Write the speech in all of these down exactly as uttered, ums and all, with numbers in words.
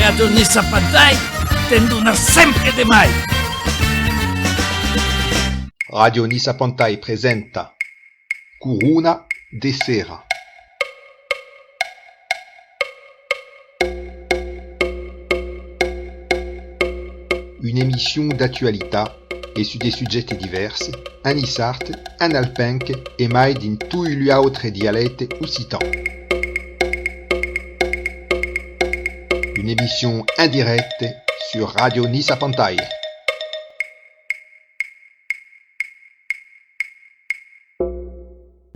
Ràdio Nissa Pantai te'n dona sempre de mai. Ràdio Nissa Pantai presenta Corona de Sera. Una emission d'actualitat e sus de subjèctes divèrs, en niçard, en alpenc e mai dins toi lu autre dialècte occitan. Una emission en dirècte sus Ràdio Nissa Pantai.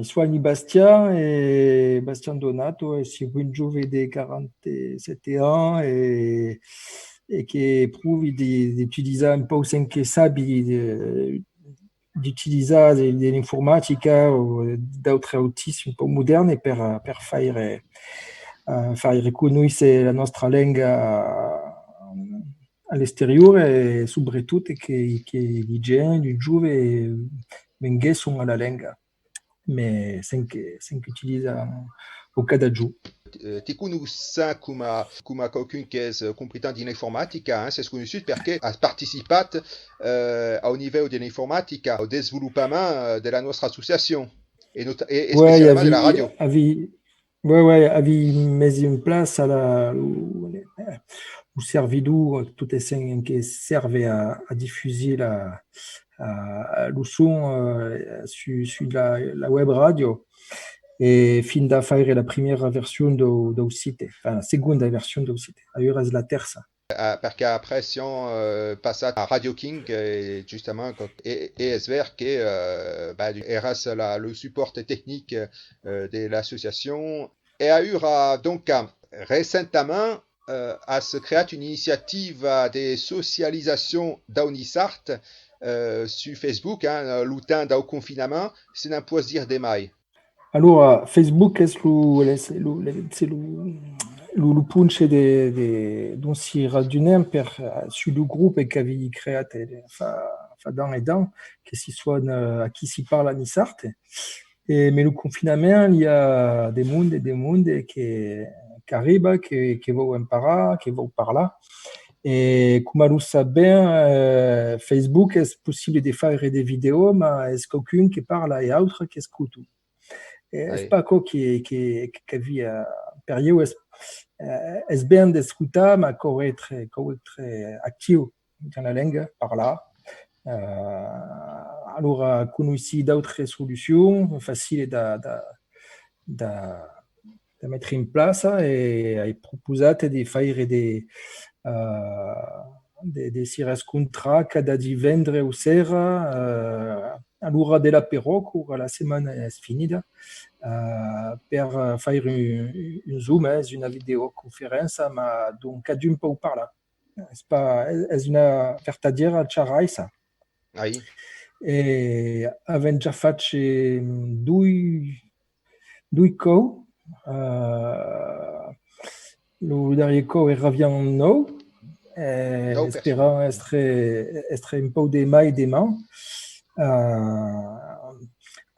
Soi Bastian, e Bastian Donato, e soi un jove de quaranta-sèt ans e, e que provi de, d'utilizar un pauc cen que sabi de, d'utilizar de, de l'informatica o d'autres outils un pauc modèrnes per, per faire, eh, faire conoisser la nòstra lenga a l'exterior e, subretot, que, que li gents, li joves, venguèsson a la lenga, mès cen que, cen qu'utilizan au cada jorn. Eh, te conoissèm coma, coma quauqu'un qu'es, eh, competent dins l'informatica, hein, s'es conoissut perque as participat, eh, au nivèu de l'informatica, au desvolopament, eh, de la nòstra associacion, e, nota-, e Ouais, especialament de la avi, ràdio. Avi, ouais, ouais, avi mes en plaça la, lo, lo servidor, tot essent que serve a, a difusir la, a, lo son, eh, sus, sus la, la web ràdio, e fin da faire la primièra version dau, dau site, enfin, la segonda version dau site, aüra es la tèrça. Eh, perque après siam, eh, passat a Radio King, e justament, co-, e, e es ver que, eh, ben, èras la, lo supòrt tecnic, eh, de l'associacion. E aüra, donc, recentament, eh, as creat una iniciativa de socializacion dau niçard, eh, sus Facebook, hein, lo temps dau confinament, se ne'n pòs dire de mai? Alora, Facebook es lo, es lo, es lo, lo, lo ponche de, de, dont si radunèm per, eh, sus lo grop qu'avi creat, eh, fa, fa d'ans e d'ans, que si sona, eh, Aquí si parla niçard. E, mès lo confinament, i a de monde, de monde que, qu'arriba, que, que vòu emparar, que vòu parlar. E coma lo sabèm, eh, Facebook es possible de faire de vidèos, mas es quauqu'un que parla e autres qu'escotan. E es pas aquò que, que, qu'avia per ieu, es, eh, es ben d'escotar, mas cau èstre, cau èstre actiu dins la lenga, parlar. Eh, alora, conoissi d'autres solucions faciles da, da, da, da metre en plaça e ai proposat de faire de, eh, de, de si rescontrar cada divendres au sera, eh, a l'ora de l'aperò, quora la setmana es finida, eh, per faire un, un Zoom, eh, es una videoconferença, mas dont cadun pòu parlar. Es pas, es, es una vertadièra charraissa. E avèm ja fach, eh, doi, doi còups. Eh, lo darrièr còup èraviam nòu, e esperam èstre, èstre un pauc de mai deman. Eh,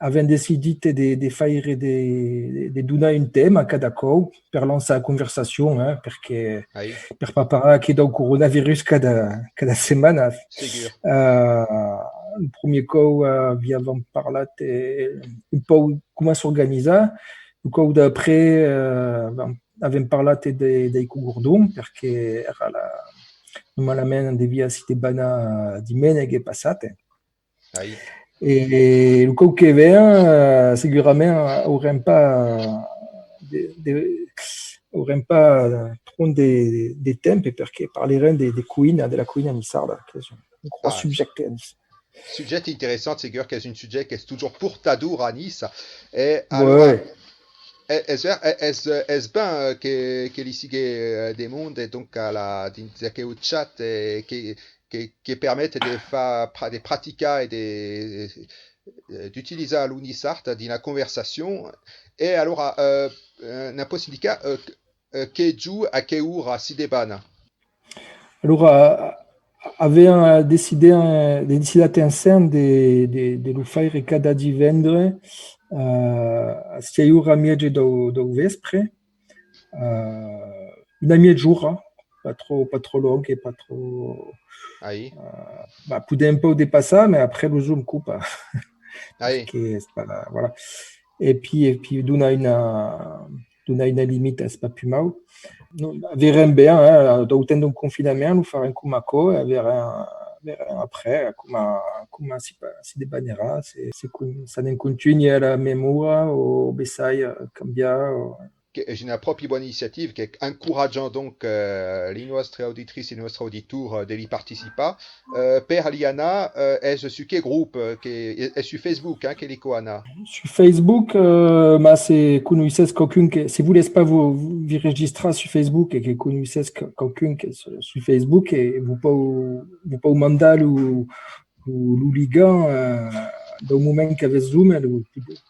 avèm decidit de, de faire de, de donar un tèma a cada còup per lançar la conversacion, eh, perque per pas parlar que dau coronavirus cada, cada setmana. Eh, lo premier còup, eh, aviam parlat, eh, un pauc coma s'organizar. Lo còup d'après, eh, avèm parlat de, dei cogordons, perque èra la, normalament devia si debanar dimenge passat. E lo còup que ven, eh, segurament aurem pas de, de, aurem pas tron de, de temps, perque parlarem de, de coïna, de la coïna niçarda, qu'es un, un gròs subjècte a Niça. Subjècte interessant, segur qu'es un subjècte qu'es totjorn portador a Niça. E alora, e-, es ver, e-, es, es ben, eh, que, que li sigue, eh, de monde, e donc a la, dins aqueu chat, eh, que, que, que permet de far pra-, de practicar e de, eh, d'utilizar lo niçard dins la conversacion. E alora, eh, eh, ne'n pòs indicar, eh, eh, que jorn, a que ora si debana? Alora, avèm, eh, decidit, eh, decidat ensems de, de, de lo faire cada divendres, eh, a sièis oras mièja dau, dau vèspre, eh, una mièja ora, pas tròp, pas tròp long e pas tròp... Aí. Euh, bah, podèm un pauc depassar, mas après lo zoom copa. Aí. Que es pas, voilà. E pi, e pi dona una, dona una limita, es pas pus mau. Non, verem ben, hein, dau temps d'un confinament, lo farem coma aquò, e verem, verem après, coma, coma si, si debanerà, se, se con-, s'anem contunhar la memòra o bessai, euh, cambiar, o... Que es una pròpi bona iniciativa que encoratjam donc, euh, li nòstri auditritz e nòstri auditors, euh, de li participar. Euh, per li anar, euh, es sus que grop, euh, que, es, es sus Facebook, hein, que li cau anar? Sus Facebook, euh, mas se conoissètz quauqu'un que, se volètz pas vos, vi registrar sus Facebook e que conoissètz quau-, quauqu'un que es sus Facebook, e vos pòu, vos pòu mandar lo, lo, lo ligam, euh, dau moment qu'avètz zoom, lo,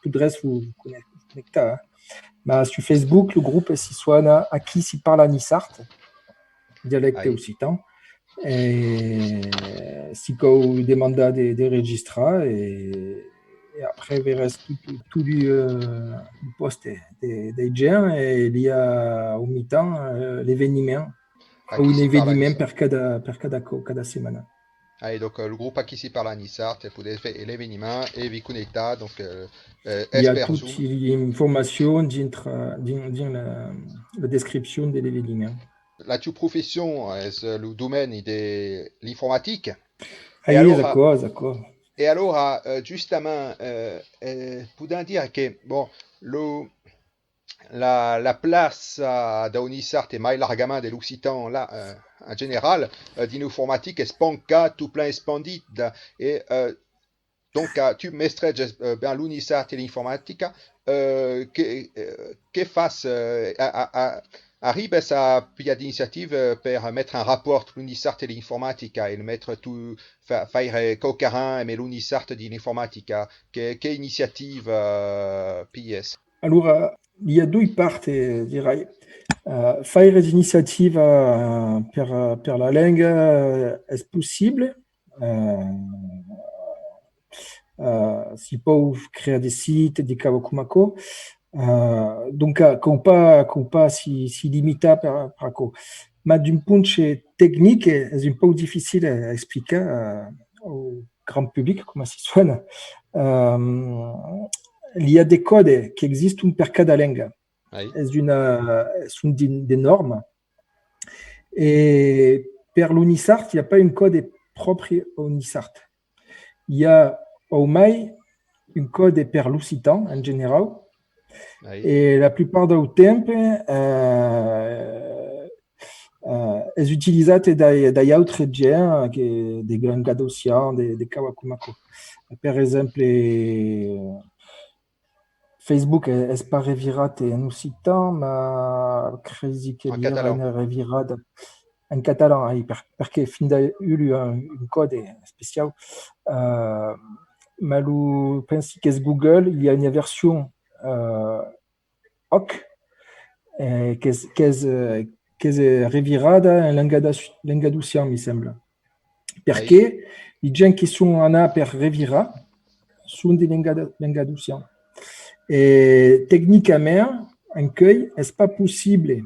podrètz vos conne-, connectar, hein. Mas sus Facebook, lo grop si sona Aquí si parla niçard, dialècte occitan. E si cau demandar de, de registrar e, e après veretz tot, tot, tot lo, euh, lo pòst de, de, dei gents e li a au mitan, euh, l'eveniment. Aquí si parla niçard. Un eveniment per cada, per cada còp, cada setmana. Aí, donc, euh, lo grop Aquí si parla niçard, podètz veire l'eveniment e vi connectar, donc, euh, euh, es per Zoom. I a tot l'informacion dintre, dins, dins la, la descripcion de l'eveniment. La tua profession es, euh, lo domeni de l'informatica. Aí, es aquò, es aquò. E alora, euh, justament, euh, euh, podèm dire que, bon, lo, la, la plaça dau niçard e mai largament de l'occitan, là, euh, en general, euh, dins l'informatica es pas encara tot plen espandida. E, euh, donc, euh, tu mestrejas, euh, ben lo niçard e l'informatica, euh, que, euh, que fas, euh, a, a, a, arribas a pilhar d'iniciativas, euh, per metre en rapòrt lo niçard e l'informatica e metre tu, fa-, faire quauquarren emé lo niçard dins l'informatica? Que, que iniciativas, euh, pilhas? Alora, i a doi parts, dirai. Euh, faire d'iniciativas per, per la lenga, euh, es possible. Euh, euh, si pòu crear de site, de causas coma aquò. Euh, donc, euh, cau pas, cau pas si, si limitar per, per aquò. Mas d'un ponch tecnic, es un pauc dificil a explicar, euh, au grand public, coma si sona. Euh, li a de còdes qu'existon per cada lenga. Es una, son de, de nòrmas. E per lo niçard, i a pas un còde pròpri au niçard. I a au mai un còde per l'occitan, en generau. E la plupart dau temps, euh, euh, es utilizat dai, dai autres gents, que de lengadocians, de, de causas coma aquò. Per exemple, Facebook es pas revirat en occitan, mas cresi que li aurà una revirada en catalan, aí, per, perque finda elu a un, un còde especiau. Euh, mas lo, pensi qu'es Google, li a una version, euh, òc, eh, qu'es, qu'es, eh, qu'es, eh, revirada en lengadocian, mi sembla. Perque li gents que son anats per revirar son de lengada-, lengadocians. E tecnicament, encuei, es pas possible,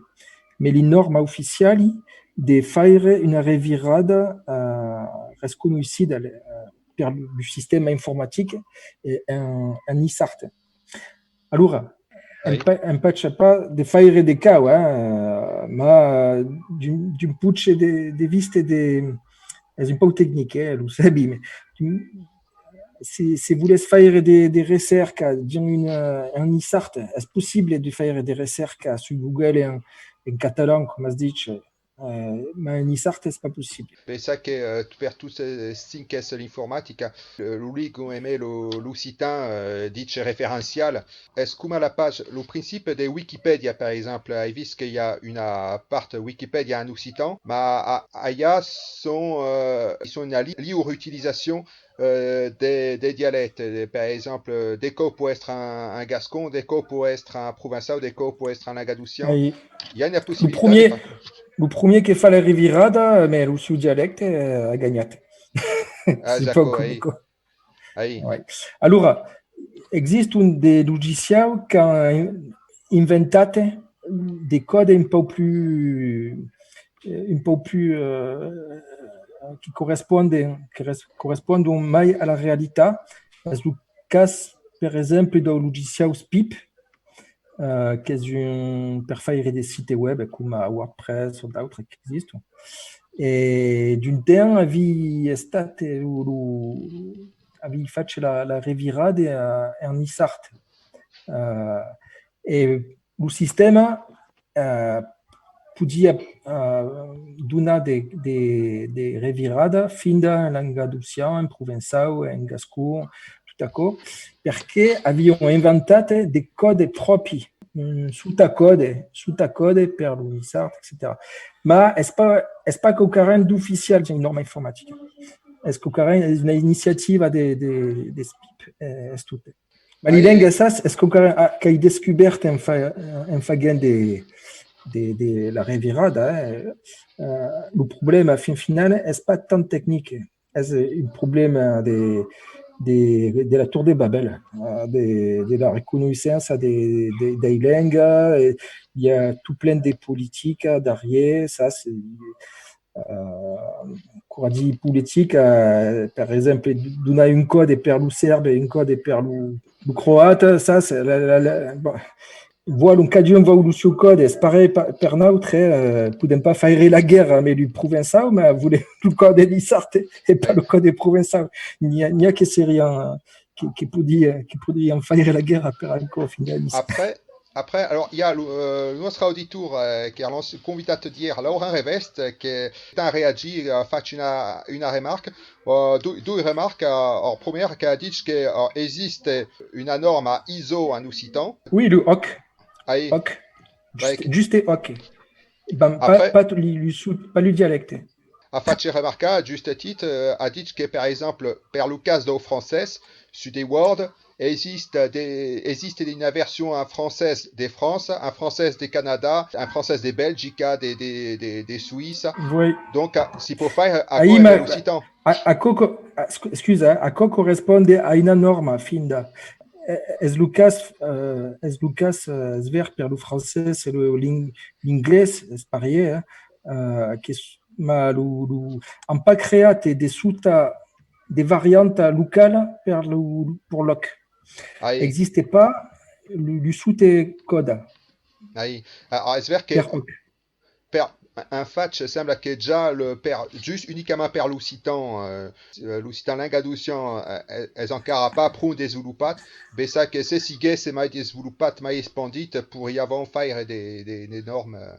emé li nòrmas oficiali, de faire una revirada, eh, reconoissida, eh, per lo, lo sistèma informatic, eh, en, en niçard. Alora, empa-, empacha pas de faire de causas, hein, mas d'un, d'un ponch de, de vista de, es un pauc tecnic, eh, lo sabi, mas d'un, se, se volètz faire de, de recèrca dins un, eh, en niçard, es possible de faire de recèrca sus Google en, en catalan, coma as dich, eh, mas en niçard es pas possible. Pensa que, eh, per tots, eh, cinc qu'es l'informatica, eh, lo ligam emé lo, l'occitan, eh, dich referencial, es coma la pàgina, lo principi de Wikipèdia, per exemple. Ai vist que i a una part Wikipèdia en occitan, mas a-, alhà son, eh, son una li-, liure utilizacion, eh, de, de dialèctes. De, per exemple, de còps pòu èstre en, en gascon, de còps pòu èstre en provençau, de còps pòu èstre en lengadocian. I a una possibilitat. Lo premier, lo premier que fa la revirada, emé lo sieu dialècte, eh, a ganhat. Ah, d'accord. Alora, existon de logiciaus qu'an in-, inventat de còdes un pauc plus, eh, un pauc pus, eh, que corresponden, que res-, correspondon mai a la realitat. Es lo cas, per exemple, dau logiciau Spip, eh, qu'es un, per faire de site web coma WordPress o d'autres qu'existon. E d'un temps aví estat, eh, lo, lo, aví fach la, la revirada, eh, en niçard. Eh, e lo sistèma, eh, podiá, eh, donar de, de, de revirada finda en lengadocian, en provençau, en gascon, tot aquò, perque avián inventat de còde pròpi, un sotacòde, sotacòde per lo niçard, etcetèra. Ma es pas, es pas quauquarren d'oficial dins nòrma informatica. Es quauquarren, es una iniciativa de, de, de Spip, eh, es tot. Ma li lengas, sas, es quauquarren, ah, qu'ai descubèrt en fa-, en faguent de, de, de la revirada, eh. Eh, lo problèma, fin final, es pas tant tecnic, es, eh, un problèma de, de, de la Tour de Babel, eh, de, de la reconoissença de, de, dei lengas, eh, i a tot plen de politica darrièr, sas, eh, eh, quora di politica, eh, per exemple, donar un còde per lo sèrbe, un còde per lo, lo croat, sas, la, la, la, bon, vòlon, cadun vòu lo sieu còde, es parelh pa-, per nautres, eh, podèm pas faire la guèrra amb lo provençau, mas volèm lo còde niçard e pas lo còde provençau. N'i a, n'i a que serián, que, que podiá, que podrián faire la guèrra per aquò, finalament. Après, Après, alors, il y a le, euh, le nòstre auditor, euh, qui a lancé, convidat d'hier, Laurent Revest, euh, qui a reagi, a fach una, una remarca, euh, doi, doi remarcas, euh, alors, première, qu'a dit que, euh, existe una norma ISO en occitan. Oui, le hoc. Ai. Hoc. Juste, juste hoc. Ben, pas, après, pas le, le sou-, pas le dialecte. A fach remarcar, a just titre, euh, a dit que, per exemple, per lo cas dau francés, sus de Word, existe de, existe una version en francés de França, en francés de Canadà, en francés de Belgica, de, de, de, de Suïssa. Oui. Donc, a, si pòt faire a, a, aquò en occitan. A, aquò, a, excu-, excusa, eh, aquò corresponde a una norma finda. Eh, es lo cas, eh, es lo cas, eh, es ver per lo francés e lo, l'ing-, l'inglés, es parièr, eh, eh, que s-, ma lo, lo, an pas creat de sota, de varianta locala per lo, per l'òc. Ai. Existe pas lo, lo sotacòde. Ai. Ah, es ver que per òc. Per, en fach, sembla que ja le, per, just unicament per l'occitan, eh, l'occitan lengadocian, eh, es encara pas pron desvolopat, bessai que se siguesse mai desvolopat, mai espandit, poiriavan faire de, de, de normas.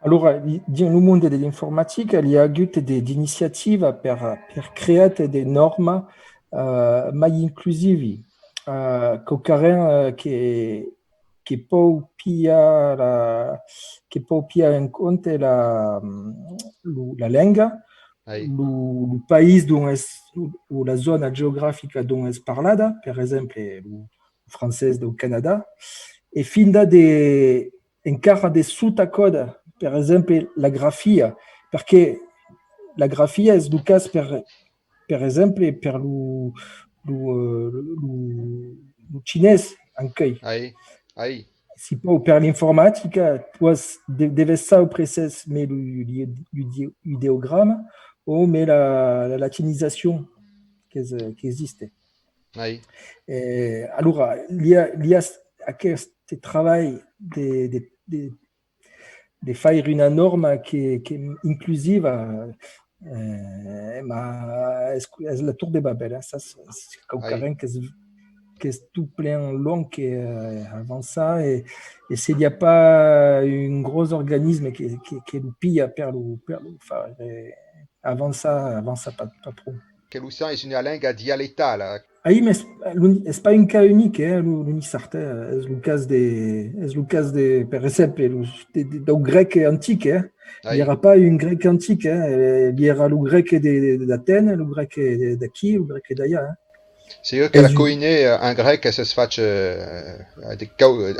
Alora, di-, dins lo monde de l'informatica, li a agut de, d'iniciativas per, per crear de normas, eh, mai inclusivi, eh, quauquarren, eh, que, que pòu pilhar la, que pòu pilhar en compte la, lo, la lenga, lo, lo país dont es, o la zòna geografica dont es parlada, per exemple, lo, lo francés dau Canadà, e finda de, encara de sotacòde, per exemple, la grafia, perque la grafia es lo cas per, per exemple, per lo, lo, eh, lo, lo chinés, ancuei. Ai, ai. Si pòu, per l'informatica, tu as de, deves saupre s'es me lo, lo, lo, l'ideograma o me la, la latinizacion qu'es, qu'existe. Ai. Eh, alora, li a, li a s-, aqueste trabalh de, de, de, de faire una norma que, que inclusiva, eh, ma es, es la Tour de Babel, eh, sas, es quauquarren qu'es, qu'es tot plen long que, eh, avançar e, e se li a pas un gròs organisme que, que, que lo pilha per lo, per lo faire, eh, avançar, avança pas, pas pro. Que l'occitan es una lenga dialectala. Ai, mes lo, es pas un cas unic, eh, lo, lo niçard, eh, es lo cas de, es lo cas de, per exemple, lo, de, de, dau grèc antic, eh. Ai. Li èra pas un grèc antic, eh, li èra lo grèc de, de, d'Atène, lo grec de, d'aquí, lo grec d'alà, eh. Segur que la koiné, eh, en grèc, s'es fach, eh, de cau-, eh,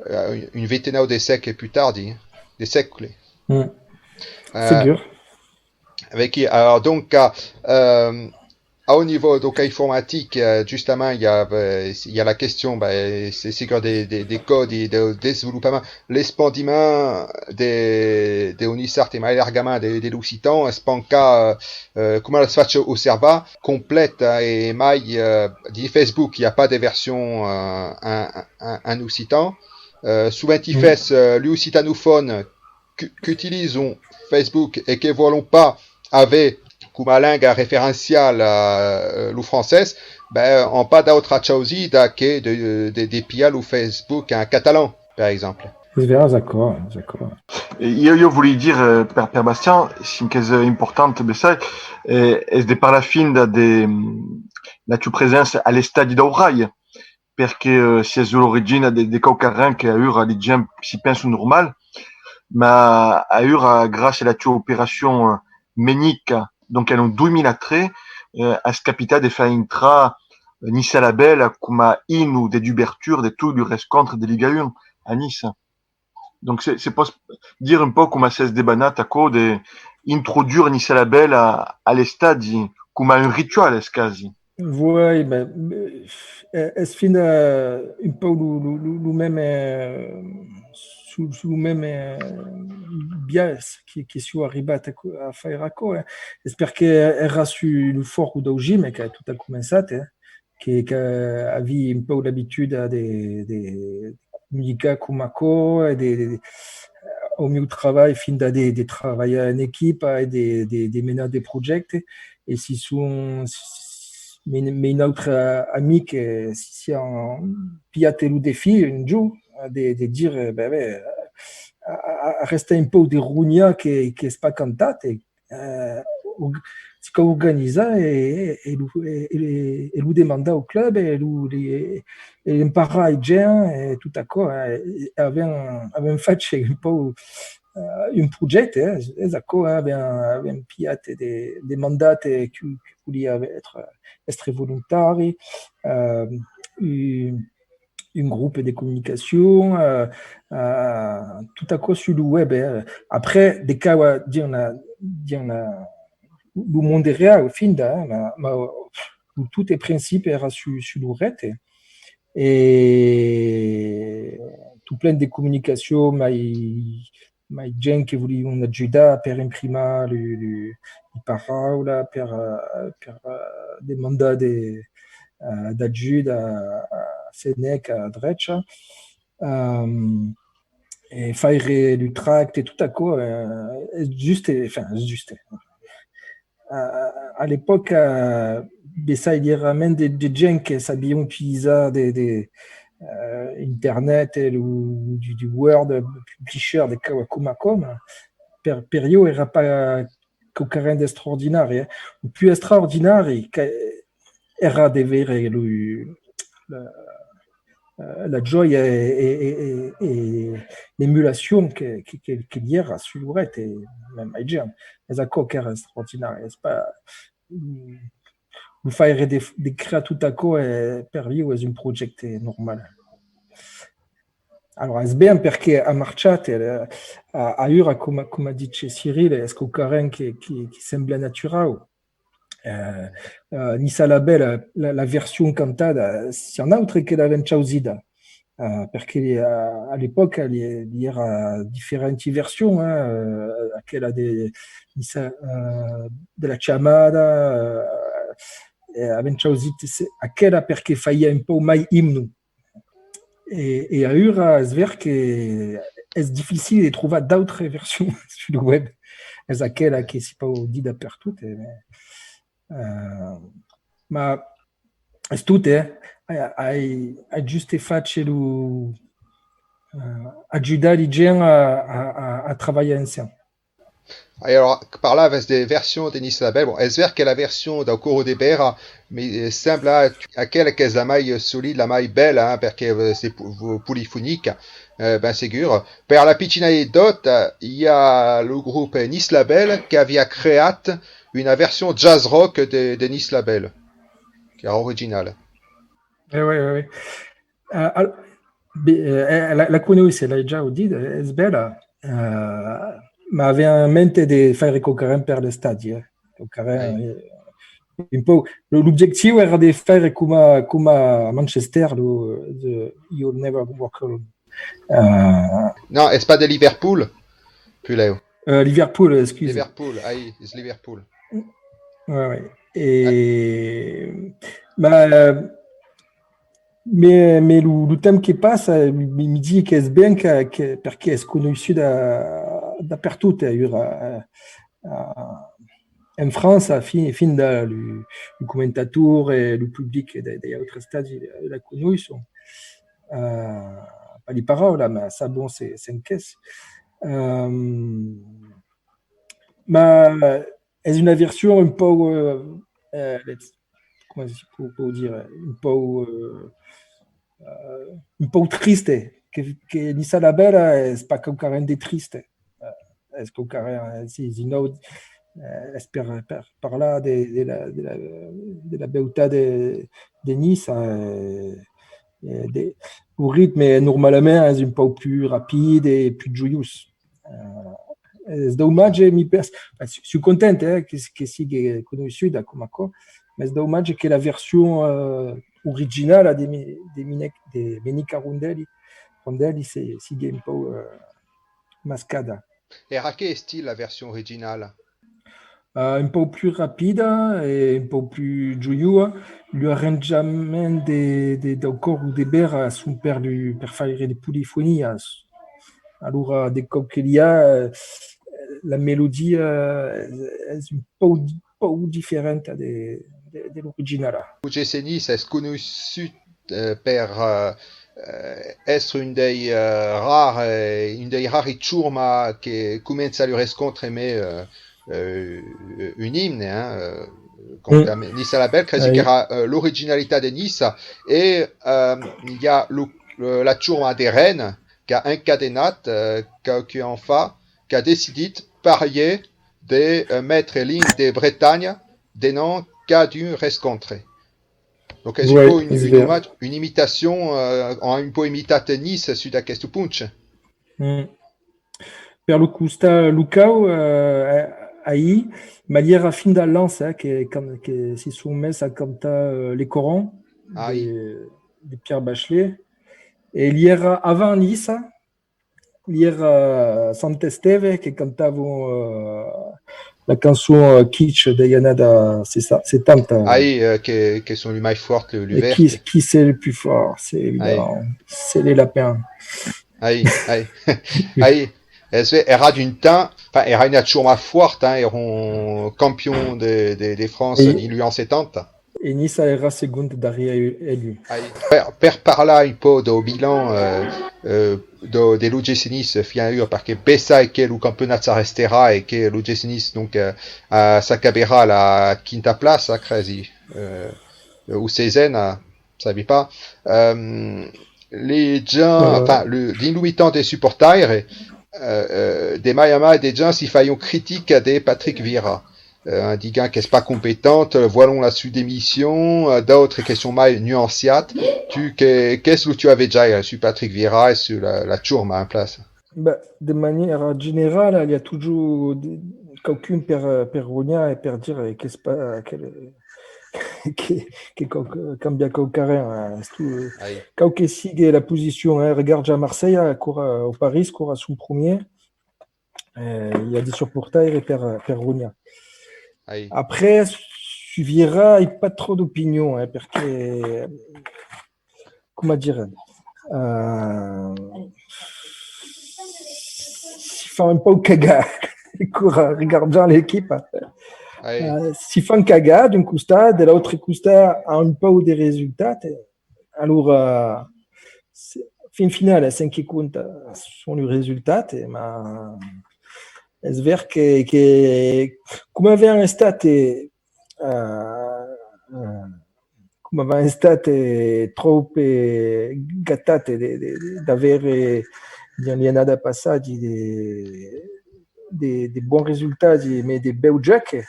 eh, un, un vitenau de sègle pus tardi, eh, de sègle. Mm. Eh, segur. Avec qui, alors, donc, euh, euh, Au nivèu, donc, informatic, eh, justament, i a, eh, i a la question, ben, c'est segur de, de, de còdi, de desvolopament, l'espandiment de, de un nissart e mai largament de, de l'occitan, es pas encara, eh, coma l'as fach observar, complèt, eh, e mai, eh, dins Facebook, i a pas de version, eh, en, en, en occitan. Eh, soventi fes, eh, lu occitanofòne qu'u-, qu'utilizan Facebook e que vòlon pas aver coma lenga referenciala, eh, lo francés, ben, an pas d'autra chausida que de, de, de pilhar lo Facebook en catalan, per exemple. Es vera, es aquò, es aquò. E io, io voli dire, eh, per, per Bastian, cen qu'es, eh, important, bessai, eh, es de parlar finda de, mm, la tua presença a l'estadi dau Rai, perque, eh, siás l'origina de, de quauquarren que aüra li gents si pensan normal, ma aüra, gràcia a la tua operacion, eh, Menica, donc en dos mila tres, eh, as capitat de far intrar, eh, Nissa la Bella coma imno de dubertura de tots li rescòntres de Liga un a Niça. Donc, se, se pòs dire un pauc coma s'es debanat aquò de introdure Nissa la Bella a, a l'estadi, coma un ritual, es quasi. Oui, ben, eh, es fin, eh, un pauc lo, lo, lo, lo meme, eh, sul, sul meme, eh, biais que, que siáu arribat a, a faire aquò, eh. Es perque èra sus lo fòrn dau gym que tot a començat, eh. Que, que avii un pauc l'abituda de, de, de comunicar coma aquò, e de, de, au mieu trabalh, finda de, de trabalhar en equipa e de, de, de menar de projèctes, e si son, me, me un autre amic, eh, si, si an pilhat lo defí un jorn, de, de dire, ben, ben, a, a, a restar un pauc de ronhar que, qu'es pas cantat, e eh, org-, se cau organizar e, e, e lo, e, e, e lo demandar au club e lo, li, e, e emparar ai gents e tot aquò, eh, e avèm, avèm fach un pauc, eh, un projècte, eh, es, es aquò, eh, avèm, avèm pilhat de, de mandats que, que volia èstre, èstre volontari, eh, un, un grop de comunicacion, eh, eh, tot aquò sus lo web, eh. Après, de cau, eh, dins la, dins la, lo monde real, finda, eh, ma, ma lo tot e principi èra sus, sus lo rete. E tot plen de comunicacion, mai, mai gents que volián ajudar per imprimar li, li, li paraulas, per, eh, per, eh, demandar de, eh, d'ajuda a, a Senec, a drecha, ehm, e faire lu tracte, tot aquò, eh, es juste, enfin, es juste. A, a, a l'epòca, bessai, i èra mens de, de gents que sabián utilizar de, de, eh, internet, e lo, du, du Word, Publisher, de cau-, coma, coma. Per, per ieu èra pas quauquarren d'extraordinari, eh. Lo pus extraordinari que, èra de veire lo, la, eh, la jòia e, e, e, e, e l'emulacion que, que, que, que li èra sus lo rete, e mème mai gents. Es aquò qu'èra extraordinari, es pas, mm, lo faire de, de crear tot aquò, eh, per ieu es un projècte normal. Alora, es ben perque a marchat, eh, a, aüra, coma, coma ditz Cyril, es quauquarren que, que, que sembla naturau. Eh, eh, Nissa la Bella, la, la version cantada, siá nautre que l'avèm chausida. Eh, perque, eh, a l'epòca, li, li èra diferenti versions, eh, eh, aquela de Nissa, eh, de la Chamada, eh, e avèm chausit se-, aquela perque faía un pauc mai imno. E, e aüra es ver que es dificil de trobar d'autres versions sul web. Es aquela que si pòu dire dapertot, eh, eh, ma es tot, eh? Ai, ai, ai juste fach lo, eh, ajudar li gents a, a, a, a trabalhar ensems. Alora, parlaves de version de Nissa la Bella. Bon, es ver que la version dau Coro de Bera me, eh, sembla aquela qu'es la mai solida, la mai bèla, eh, perque, eh, es po-, polifonica, eh, ben segur. Per la pichina anecdòta, i a lo grop Nissa la Bella qu'avia creat una version jazz rock de, de Nissa la Bella, qu'èra originala. Eh, oui, oui, oui. Eh, al-, be-, eh, eh, la, la coneisse, l'ai ja audida, eh, es bèla. Eh, m'avia en mente de faire quauquarren per l'estadi, eh. Quauquarren, eh, un pauc, lo- l'objectiu èra de faire coma, coma a Manchester, lo, the You'll Never Walk Alone. Euh, Non, es pas de Liverpool, puslèu. euh, Liverpool, excuse. Liverpool, ai, es Liverpool. Ouais, ouais. E, ma, me, me lo, lo temps que passa, mi, mi di qu'es ben que, que, perque es conoissut da, dapertot, eh, ura, eh, en França, fin, fin da lo, lo comentator e lo public de, de autres estadis la conoisson. Eh, pas li paraula, ma sabon se, se qu'es. Eh, ma es una version un pauc, eh, eh, let's- coma se pòu, pòu dire, un pauc, eh, eh, un pauc triste, que, que Niça la Bèla es pas quauquarren de triste. Eh, es quauquarren, eh, si, sinon, eh, es per, per parlar de, de la, de la, de la beutat de, de Niça, eh, eh, de, lo ritme normalament es un pauc plus rapide e plus joiós. Eh, es domatge, mi pens-, enfin, su- sui content, eh, que, que sigue conoissuda coma aquò, mas es domatge que la version, eh, originala de, Mi- de, Mine- de Menica Rondelli, Rondelli se, sigue un pauc, eh, mascada. Èra que estil la version originala? Eh, un pauc plus rapida e un pauc plus joiua. Lo arranjament de, de, dau còr o de bèra son per, lo, per faire de polifonias. Alora, de còp que li a, eh, la melodia es, es un pauc, pauc diferenta de, de, de l'originala. Lo Gessenís es conoissut, eh, per, eh, eh, èstre un dei, eh, rar, eh, un dei rari chorma que comença lo rescontre emé, eh, eh, un imne, hein, eh, com Niça la Bèla, cresi qu'èra, eh, l'originalitat de Niça, e, eh, i a lo, eh, la chorma de Rennes qu'a encadenat, eh, quauque an fa, qu'a decidit parier de, eh, metre l'imne de Bretanha denant cadun rescontre. Donc, es un pauc un, un omatge, una imitacion, eh, an un pauc imitat Niça sus d'aqueste ponch. Per lo costat locau, eh, ahí, ma li èra fin dal Lens, eh, que, can- que si son mes a cantar, eh, Les Corons de, de Pierre Bachelet. E li èra avant Niça, li èra Sant Esteve que cantavan, eh, la cançon, eh, kitsch dei annadas sessa- setanta. Ai, eh, que, que son lo mai fòrt, lo, lo Et verd. Qui, qui c'est le plus fort? C'est évidemment, c'est les lapins. Ai, ai, ai. Es ver, èra d'un temps, enfin, èra una chorma fòrta, hein, èran campion de, de, de França en mil uèch cents setanta. E Niça èra segond darrièr elu. Ai. Per, per parlar un pauc dau bilan, eh, eh, dau, de l'O G C Niça, fin a ura, perque bessai que lo campionat s'arresterà e que l'O G C Niça, donc, eh, eh, s'acaberà a la quinta plaça, cresi, eh, o sesena, sabi pas. Ehm, les gens, enfin, le, dins lo mitan dei suportaires, eh, eh, de mai a mai de gens si faion critica de Patrick Vieira. Eh, en digant qu'es pas competent, eh, vòlon la sua demission, eh, d'autres que son mai nuanciats. Tu, que, qu'es lo tiu avetjai, eh, sus Patrick Vieira e sus la, la chorma en plaça? Ben, de manièra generala, i a totjorn de, quauqu'un per, per ronhar e per dire qu'es pas, que, que, que cau cambiar quauquarren, eh, es tot, eh, cau que sigue la posicion, eh, regarda Marselha, quora, o París, quora son premier, eh, i a de suportaires per, per ronhar. Après, sus Vieira, ai pas tròp d'opinion, eh, perque, coma dire, eh, si fa un pauc cagar, quora regardam l'equipa. Eh, si fan cagar d'un costat, de l'autre costat a un pauc de resultats. Alora, fin finala, cen que compta son los resultats, ma es ver que, que coma aviam estat, eh, eh, coma aviam estat, eh, tròp, eh, gatat de, de, de, d'aver, eh, dins l'annada passada de, de, de bons resultats, mai de bèus jòcs,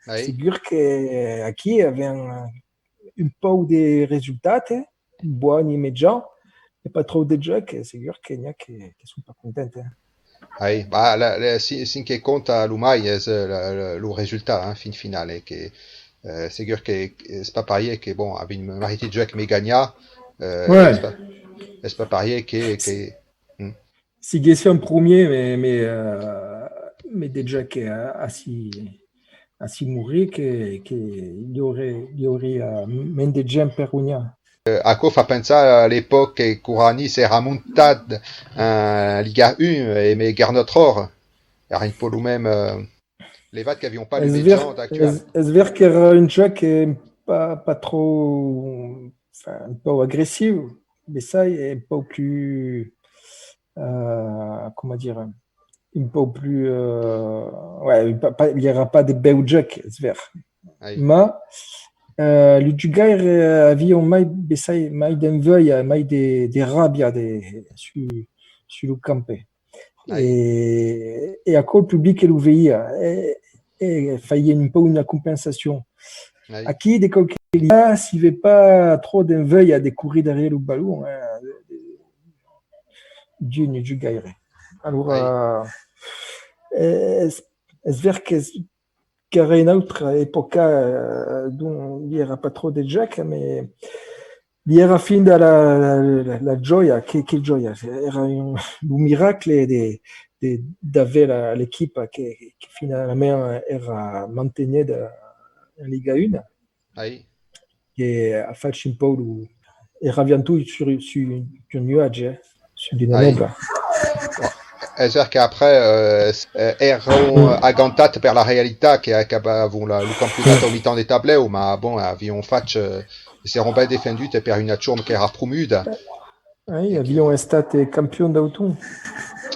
segur que aquí aviam un pauc de resultats, bòni, mejan, e pas tròp de jòcs, segur que n'i a que, que son pas contents, eh. Ai, bah, la, la, si, cen que compta lo mai es, eh, la, la, lo resultat, hein, fin finala, eh, que, Euh, segur que es pas parier que, bon, avèm un marrit de juec me ganhar, euh, Ouais. es pas, es pas parier que, que, hmm. Siguèsse en premier, me, me, euh, me dejà que a, a si, a si morir, que, que i auré, i auriá mens de gent per ronhar. Euh, aquò fa pensar a l'epòca que Corani s'èra montat en Liga un e me Gernot Rohr. Èra un pauc lo mème, euh, levat qu'avián pas lo Es ver, mejan d'actual. es, es ver qu'èra un jòc, eh, pas, pas tròp, enfin, un pauc agressiu, bessai, e un pauc plus, euh, comment dire, un pauc plus, euh, ouais, pas, pas, i èra pas de bèu jòc, es ver. Ai. Ma, euh, lo jugaire aviá mai, bessai, mai d'envèia, mai de, de ràbia de, sus, sus lo camp. Ai. E, e aquò lo public lo veiá, e, e faiá un pauc una compensacion. Ai. Aquí, de còps que li a, si ve pas tròp d'envèia de corrir darrièr lo balon, eh, de, de, d'un jugaire. Alora, eh, es, es ver que es, qu'èra una autra epòca, eh, dont i èra pas tròp de jòc, mas i èra finda la, la, la, la jòia, que, que jòia, èra un, lo miracle de, de, d'aver la, l'equipa que, que finalament èra mantenguda en Liga un. Ai. Que a fach un pauc lo, èra aviantuit sus, sus un nuatge, eh, sus d'una Ai. nòbla. Es ver qu'après, euh, s-, euh, èran agantats per la realitat que acabavan la, lo campionat au mitan de tablèu, ma bon, avián fach, euh, s'èran ben defenduts per una chorma qu'èra promuda. Ai, avián estat, eh, campion d'auton.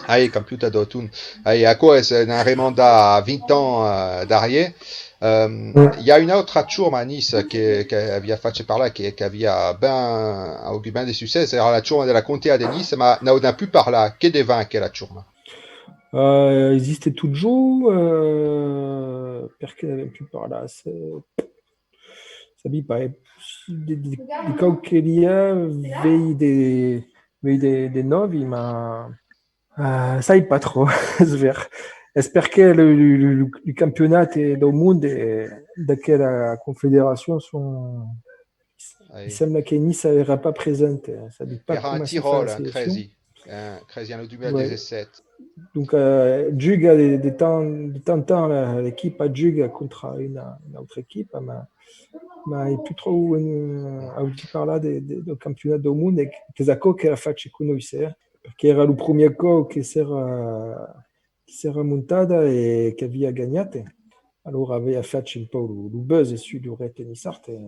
Ai, campion d'auton. Ai, aquò es, eh, una remanda a vint ans, eh, darrièr. Ehm, i a una autra chorma a Niça que, que aviá fach parlar, que, que aviá ben, augut ben de succès, èra la chorma de la Contea de Niça, ma n'audèm pus parlar. Que devèn aquela chorma? Eh, existe totjorn, eh, perqué n'avèm pus parlat? Se Sabi pas, eh, de, de, de còps que li a, vei de, vei de, de nòvi, ma, ah, sai pas tròp, es ver. Es perqué lo, lo, lo, lo, lo campionat, eh, dau monde, eh, d'aquela confederacion son, Ai. me sembla que Niça èra pas present, eh, sabi pas Èra en coma se fa Tiròl, la en seleccion. Cresi. Eh, cresi en lo dos mila dètz-e-sèt. Donc, eh, juga de, de tant, de tant en temps, la, l'equipa juga contra una, una autra equipa, ma, ma es pus tròp, eh, audir parlar de, de, dau campionat dau monde, e qu'es aquò que l'a fach conéisser, eh, perqué èra lo premier còp que s'èra, que s'èra montada e qu'aviá ganhat. Alora aviá fach un pauc lo, lo buzz sus lo rete niçard, e,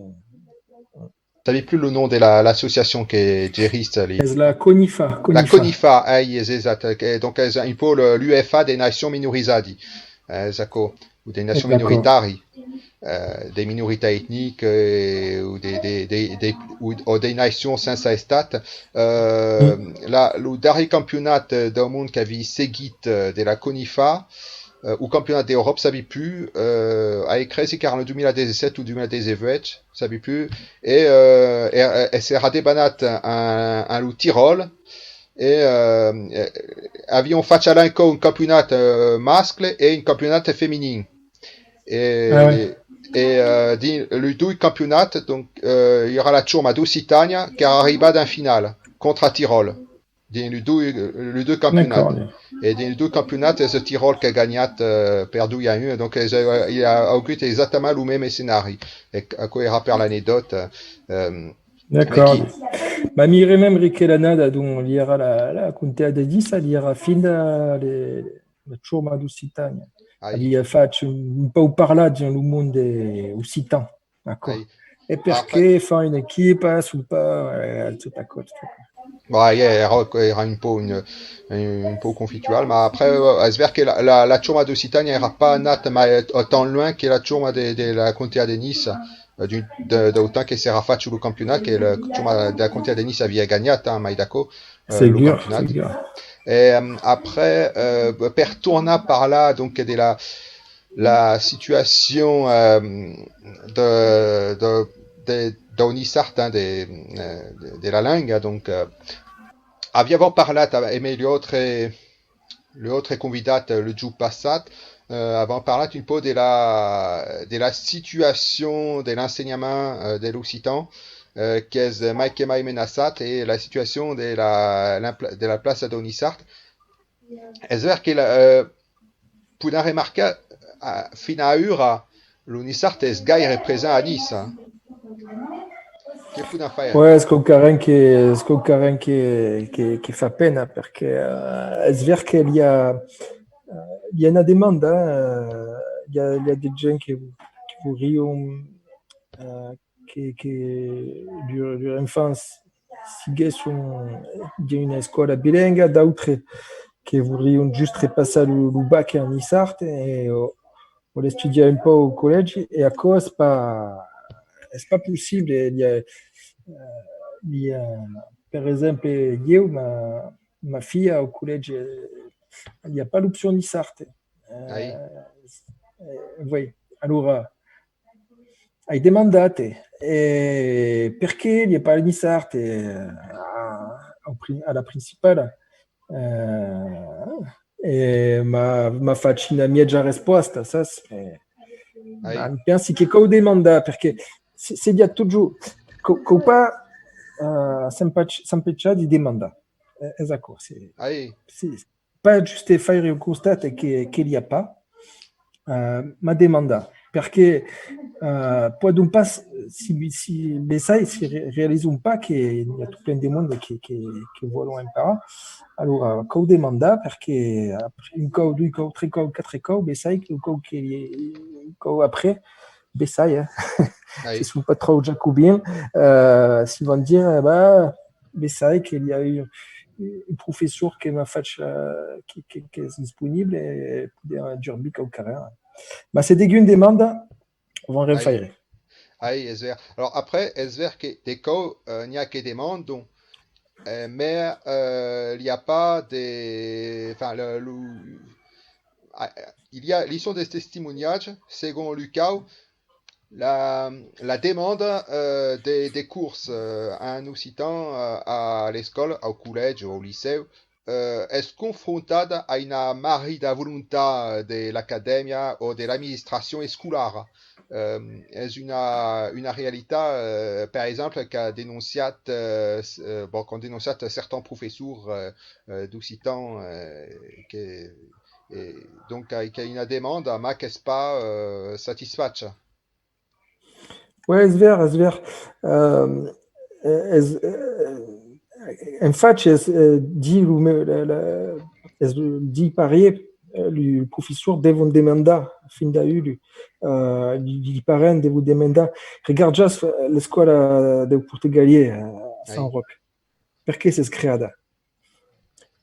Sabi plus lo nom de la, l'associacion que gerís li. Es la CONIFA, La CONIFA. CONIFA, ai, es exact. Que, donc, es un pauc le, l'UEFA dei nacions minorizadi. Eh, es aquò, o dei nacions D'accord. minoritari, eh, dei minoritats etnicas, eh, o de, de, de, de, o, o dei nacions sensa estat. Eh, la, lo darrièr campionat, eh, dau monde qu'avi seguit, eh, de la CONIFA, eh, o campionat d'Euròpa, sabi plus, eh, ai cresi qu'èra en dos mila dètz-e-sèt o dos mila dètz-e-uèch, sabi plus, e, eh, e, e s'èra debanat en, en lo Tiròl, e, eh, e, avián fach a l'encòp un campionat, eh, mascle e un campionat feminin. E, Ah ouais. e, eh, dins los dos campionats, donc, eh, i aurà la chorma d'Occitània qu'èra arribada en finala contra Tiròl. Dins los dos, los dos campionats. D'accord. E dins los dos campionats, es Tiròl qu'a ganhat, eh, per dos a un. Donc, es, eh, i a augut exactament lo mème escenari. E aquò èra per l'anecdòta. Ehm, D'accord. Aquí. Ma mi remembri que l'annada dont li èra la, la Contea de Niça, li èra finda le, la chorma d'Occitània. Ai. Aviá fach un, un pauc parlar dins lo monde occitan. D'accord. Ai. E perqué Après fan una equipa, son pas, eh, tot aquò, tot aquò. Bah, yeah, èra, èra un pauc un, un pauc conflictual, ma après, eh, es ver que la, la, la chorma d'Occitània èra pas anat mai, eh, tan luènh que la chorma de, de la Contea de Niça, eh, d'un, de, d'autant que s'èra fach lo campionat, que la chorma de la Contea de Niça aviá ganhat, hein, mai d'aquò, eh, lo Segur, campionat. segur. E, ehm, après, eh, per tornar parlar, donc, de la, la situacion, eh, de, de, de, dau niçard, hein, de, eh, de, de la lenga, donc, eh, aviavam parlat emé l'autre, L'autre convidat, eh, lo jorn passat, eh, avèm parlat un pauc de la, de la situacion de l'ensenhament, eh, de l'occitan, eh, qu'es mai que mai menaçat, e la situacion de la, l'impla-, de la plaça dau niçard. Es ver que la, eh, podèm remarcar, eh, fin a aüra, lo niçard es gaire present a Niça. Que podèm faire? Ouais, es quauquarren que, es quauquarren que, que, que fa pena, perque, eh, es ver que li a, eh, li a una demanda, eh, li a, li a de gents que, que vorrion, eh, que, que lur, lur enfants siguèsson dins una escòla bilenga, d'autres que vorrion just repassar lo, lo bac en niçard e, o, o l'estudiar un pauc au collègi, e aquò es pas, es pas possible. Li a, eh, li a, per exemple, ieu, ma, ma filha au collègi, eh, li a pas l'opcion niçard. Eh, eh, oui. Alora, ai demandat, eh, perqué li a pas niçard, eh, a, au prin-, a la principala. Eh, e m'a, m'a fach una mièja respòsta, sas? Eh, ma pensi que cau demandar, perque se, se li a totjorn, cau, cau pas, eh, s'empach-, s'empechar de demandar. Eh, es aquò, se, se, pas juste faire un constat que, que li a pas, eh, ma demandar, perque, eh, pòdon pas, si, si, bessai, si re-, realizon pas que n'i a tot plen de monde que, que, que vòlon emparar, alora, cau demandar, perque après un còp, doi còp, tres còp, quatre còp, bessai que lo còp que li, còp après, bessai, eh, se son pas tròp jacobins, eh, si van dire, eh, bah, bessai que li a un, un professor que m'a fach, eh, que, que, qu'es disponible, e podèm durbir quauquarren. Ma se degun demanda, van ren faire. Ai, es ver. Alors après, es ver que de còp, eh, n'i a que demandon, eh, mai, eh, li a pas de, enfin, le, lo, ah, eh, il y a, li son des testimoniatges, segon lo cau, la, la demanda, eh, de, de cors, eh, en occitan, eh, a l'escòla, au collègi o au licèu, eh, es confrontada a una marrida volontat de l'acadèmia o de l'administracion escolara. Eh, es una, una realitat, eh, per exemple, qu'a denonciat, eh, s-, eh, bon, qu'an denonciat certans professors, eh, eh, d'occitan, eh, que, e donc, qu'a, qu'a una demanda, ma qu'es pas, eh, satisfacha. Ouais, es ver, es ver. Euh, es, euh, en fach, es, euh, dins lo me-, la, la, es dins parier, euh, li, li professors devon demandar, fin d'aüli, euh, li, li parents devon demandar. Regarjatz, euh, l'escòla dau Portegalier, euh, a Sant Ròc. Perqué s'es creada?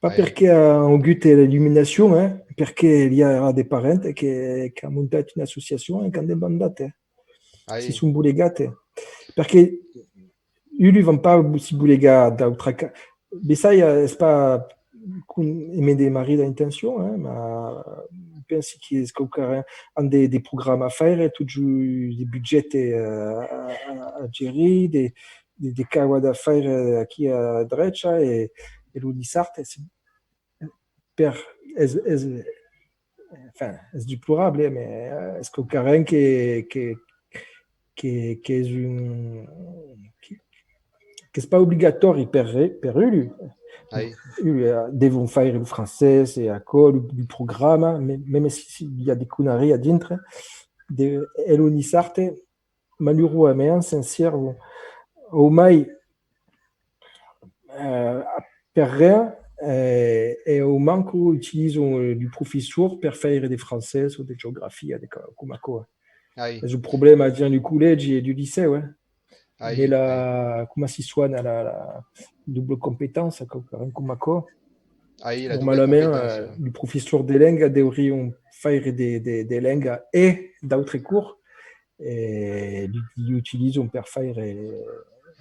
Pas perqué an augut l'illuminacion, eh, perqué li a de parents que, qu'an montat una associacion e qu'an demandat, eh. Si son bolegats, eh. Perqué uli van pas si bolegar d'autra ca-, bessai, eh, es pas con, emé de marrida intention, eh, ma pensi qu'es quauquarren, an de, de programas a faire, totjorn de budget, eh, a, a, a gerir, de, de, de cauas a faire aquí a drecha e, e lo niçard, es, per, es, es, enfin, es deplorable, eh, mais, eh, es quauquarren que, que, que, qu'es un, que, qu'es pas obligatòri per re-, per ulu. Ulu, eh, devon faire lo francés e aquò, lo, lo programa, me-, meme si, si i a de conarias dintre, de, e lo niçard, malurosament, se'n siervon au mai, eh, per ren, eh, e au manco utilizon, eh, lo professor per faire de francés o de geografia, de co-, coma aquò. Es un problèma dins lo collègi e lo licèu, eh. De la, coma si sona la, la dobla competéncia, quauquarren coma aquò. Normalament, eh, lo professor de lenga deurián faire de, de, de lenga e d'autres cors, e li, li utilizon per faire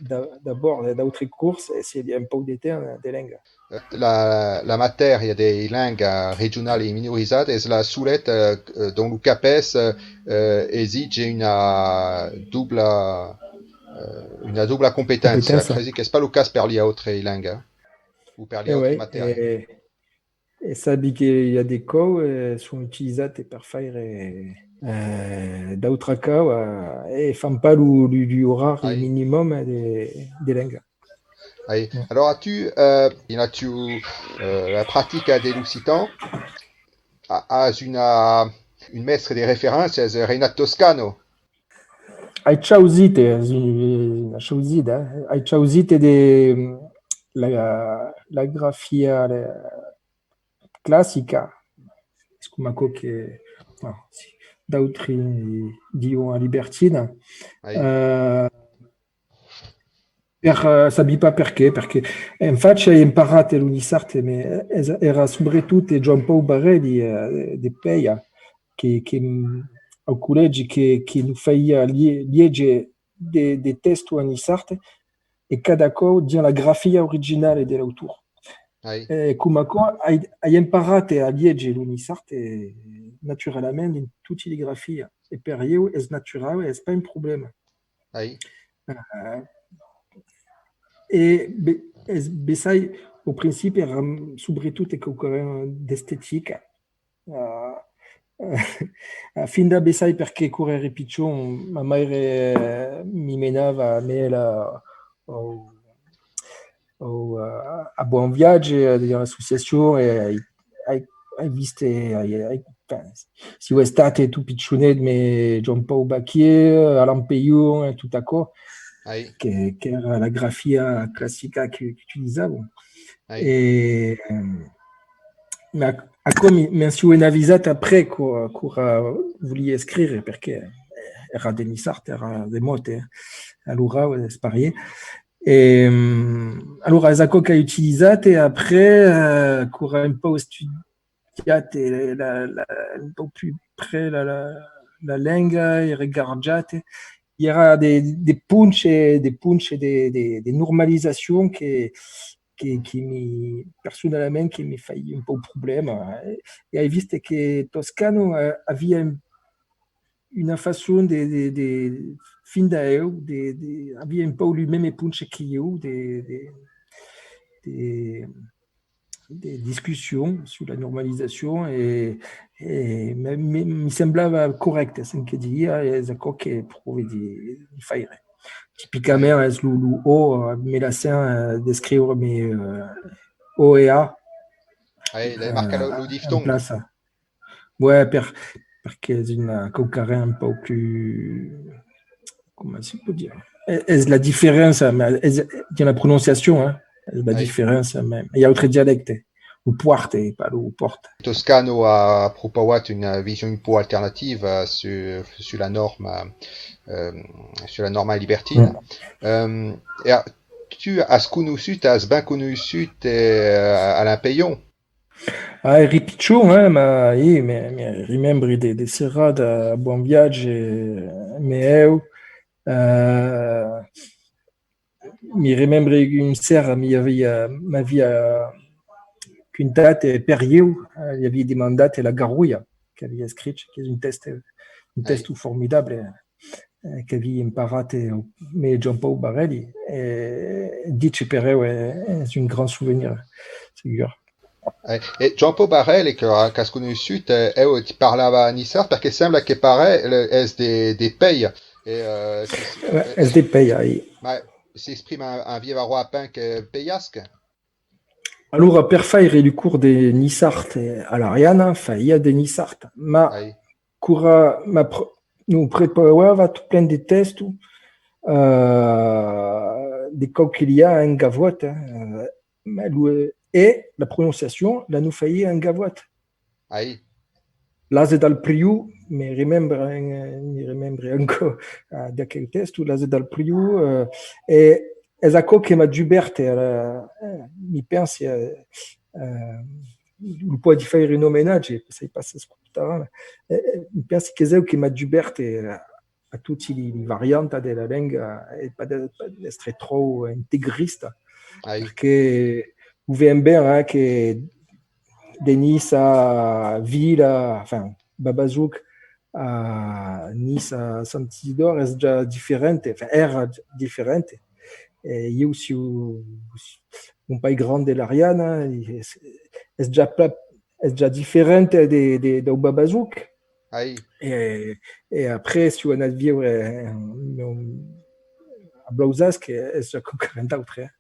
d'a-, d'abòrd d'autres cors, e se li a un pauc de temps de lenga. La, la matèria de lenga regionala e minorizada es la soleta, eh, dont lo CAPES, eh, exige una dobla, eh, una dobla competéncia. Cresi qu'es pas lo cas per li autres lengas o per li autres matèrias. E sabi que i a de còups, eh, son utilizats per faire, eh, d'autras causas, eh, e fan pas lo, lo, lo orari minimum, eh, de, de lenga. Ai. Alora tu, eh, dins la tua, eh, la practica de l'occitan, a-, as una, un mèstre de referéncia, es Renato Toscano. Ai chausit, eh, es un, una chausida, eh. Ai chausit de, mm, la, la grafia, la, classica, es coma aquò que, bon, si, d'autri dion a libertina. Ai. Eh, per, eh, sabi pas perqué, perque en fach ai emparat lo niçard, me, es, èra subretot Joan Pau Barelli, eh, de Pèia, que, que, mm, au collègi que, que nos faía lie-, liege de, de tèxtos en niçard, e cada còup dins la grafia originala de l'autor. Ai. E coma aquò, ai, ai emparat a liege lo niçard, e, naturalament, dins toti li grafias. E per ieu es naturau e es pas un problèma. Ai. Eh, e be-, es, bessai, au principi èra, mm, subretot quauquaren d'estetica. Ah, ah, finda bessai perque quora èri pichon, ma maire, eh, mi menava amb ela au, au, eh, a Bon Viatge, eh, dins l'associacion, e ai, ai, ai vist, e ai, ai, enfin, siáu estat tot pichonet, me Joan Pau Baquier, Alan Peyon, e tot aquò, ai, que, qu'èra la grafia classica que, qu'utilizavan. Ai. E, eh, Ma aquò mi, me'n siáu enavisat après, quora, quora volia escriure, perque, eh, èra de niçard, èra de mot, eh. Alora, es parier. E, mm, alora, es aquò qu'ai utilizat, e après, eh, quora ai un pauc estudiat, e la, la, un pauc pus près la, la, la lenga, e regarjat, e i èra de, de ponches, de ponches de, de, de normalizacion que, que, que mi, personalament, que me fai un pauc problèma, eh. E ai vist que Toscano, eh, avia un, una façon de, de, de, finda eu, de, de, avia un pauc lu meme ponche que ieu, de, de, de, de discussion sus la normalizacion e, e me, me, mi semblava corrècte, cen que didia, e es aquò que pròve de, de faire. Tipicament es lo, lo O, eh, me la sent, eh, d'escriure, me, eh, O E A. Ai, la marca lo, lo diftong. En plaça. Ouais, per, perque es una quauquaren un pauc plus, coma se pòt dire? E-, es la diferença, ma es, dins la prononciacion, eh? Es la diferença, ma i a autre dialècte. Lo pòrte, pas lo pòrte. Toscano a propauat una vision un pauc alternativa sus, sus la norma, eh, sus la norma libertina. Mm. Ehm, e a-, tu as conoissut, as ben conoissut, eh, Alain Peyon? Ah, èri pichon, eh, ma, eh, me, me remembri de, de serada a Bon Viatge, me eu, eh, mi remembri un ser mi avia, m'avia contat, eh, per ieu, eh, li avia demandat la Garrolha qu'avia escrich, qu'es un tèxt, un tèxt formidable, eh, qu'avia emparat, eh, me Joan Pau Barelli, e ditz per eu, eh, es un grand sovenir, segur. Eh, e Joan Pau Barelli, que, qu'as conoissut, eh, eu ti parlava niçard, perque sembla que Barelli es de, de Pèia. E, eh, si, si, ouais, es de Pèia, oui. Ma s'exprima en, en vievarois apènh que peiasc. Alora, per faire lo cors de niçard, eh, a l'Ariana, faía de niçard, ma quora ma pre-, nos preparava tot plen de tèxtos, eh, de còups que li a en gavòt, eh, ma lo, eh, e la prononciacion la nos faía en gavòt. Ai. L'ase dal Priu, me remembri, eh, me remembri ancò, eh, d'aquel tèxto, l'ase dal Priu, eh, e es aquò que m'a dubèrt, eh, eh, mi pensi, eh, eh, lo pòdi faire un omenatge, sai pas s'escotaràn, eh, eh, mi pensi qu'es eu que m'a dubèrt, eh, a toti li, li variantas de la lenga, e pas de, pas d'èstre tròp integrista, perque o veem ben, eh, que de Niça a Vila, enfin, Babazouk a Niça a Sant Isidòr es ja diferent, enfin, èra diferent. E ieu, si o, si, mon pair grand de l'Ariana, es, es ja pas es ja diferent de, de, dau Babazouk. Ai. E, e après, siáu anat viure en, en, a Blausasc, es ja quauquarren d'autre, eh.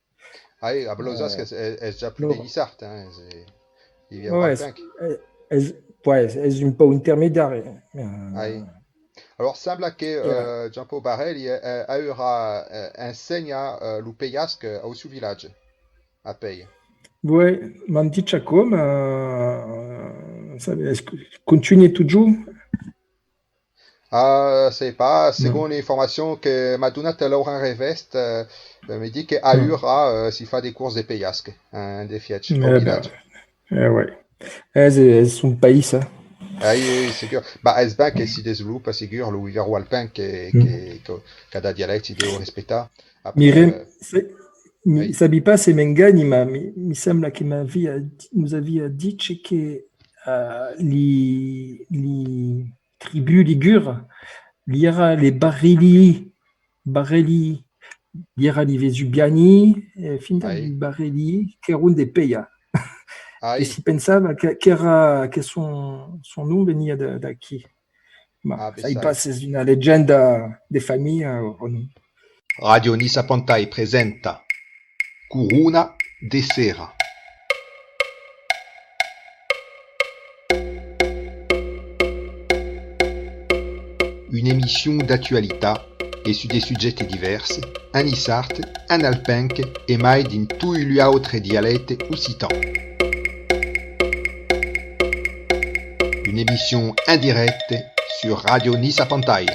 Ai, a Blausasc, eh, es, es, es ja plus, non, de niçard, hein, es, eh, i via, ouais, pas es, tanc. Es, es, ouais, es, es un pauc intermediari, eh. Ai. Alors, sembla que, eh, Jean-Paul Barelli, eh, eh, aurà, eh, ensenhat, eh, lo paiasc, eh, au sieu vilatge, a Pei. Ouais, m'an dich aquò, mas, eh, sabe, es, contunha totjorn? Ah, sai pas, segon l'informacion que m'a donat Laurent Revest, eh, me ditz que aura, eh, si fa de cors de paiasc, eh, en defiech, au vilatge. Eh ben, eh, ouais. Es, es son país, eh. Ai, oui, segur. Bah, es ben que si desvolopa, segur, lo vivèron alpin que, que, que cada dialècte i deu respectar. Après, Mirem, eh, se, mi, ai. Sabi pas se m'enganhi, mas mi, mi sembla que m'avia di-, nos avia dich que, eh, li, li tribus ligures, li èra li Barelli, Barelli, li èra li Vesubiani, eh, finda li Barelli, qu'èron de Peia. E si pensava que, qu'èra, que son, son nom venia de, d'aquí. Mas, ah, sai pas s'es una legenda de familha o, o non. Ràdio Niça Pantai presenta Corona de Sera. Una emission d'actualitat e sus de subjèctes divèrs, en niçard, en alpenc e mai dins toi lu autres dialèctes occitans. Una emission en dirècte sus Ràdio Niça Pantai.